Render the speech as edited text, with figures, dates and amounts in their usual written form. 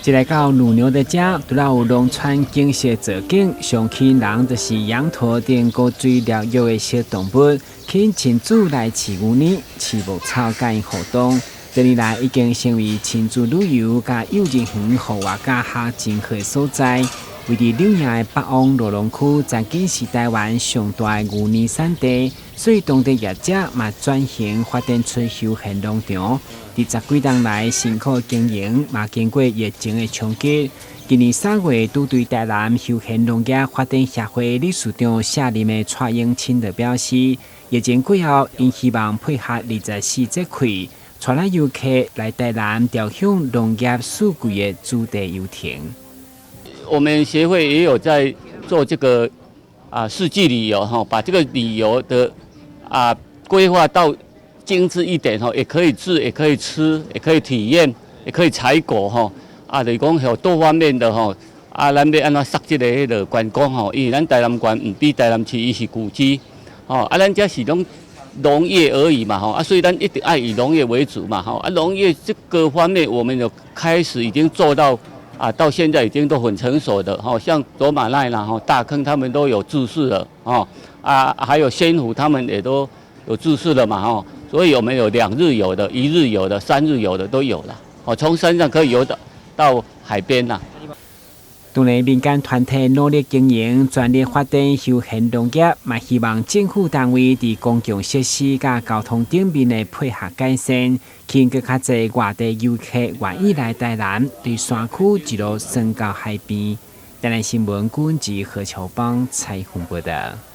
一來到乳牛的遮，除了有農村景色造景，上吸引人就是羊駝等高水療育的小動物，吸引親子來飼牛奶、飼牧草佮𪜶互動。多年來已經成為親子旅遊佮幼兒園戶外教學真好的所在。位佇柳營的北旺羅龍區，曾經是台灣上大的牛奶產地，所以當地業者嘛轉型發展出休閒農場。佇十幾冬來辛苦經營，嘛經過疫情的衝擊。今年3月，拄對台南休閒農業發展協會理事長卸任的蔡英清就表示，疫情過後，𪜶希望配合24節氣，帶來遊客來台南調享農業四季的主題遊程。我們協會也有在做這個四季旅遊哈，把這個旅遊的規劃到精緻一點哈，也可以住，也可以吃，也可以體驗，也可以採果哈。就是講有多方面的吼。咱欲按怎殺這個彼个觀光吼？因為咱台南縣毋比台南市，伊是古蹟，吼咱這是攏農業而已嘛吼，所以咱一定愛以農業為主嘛吼。農業這個方面，我們有開始已經做到。到現在已經都很成熟的，吼，像走馬瀨啦，吼，大坑他們都有住宿了，吼，還有仙湖他們也都有住宿了嘛，吼，所以我們有2日遊的、一日遊的、3日遊的都有了，哦，從山上可以遊到到海邊啦。當然，民間團體努力經營，全力發展休閒農業，嘛希望政府單位佇公共設施佮交通頂面的配合改善，吸引閣較濟外地遊客願意來台南，對山區一路耍到海邊。台南新聞郭文吉何秋邦採訪報道。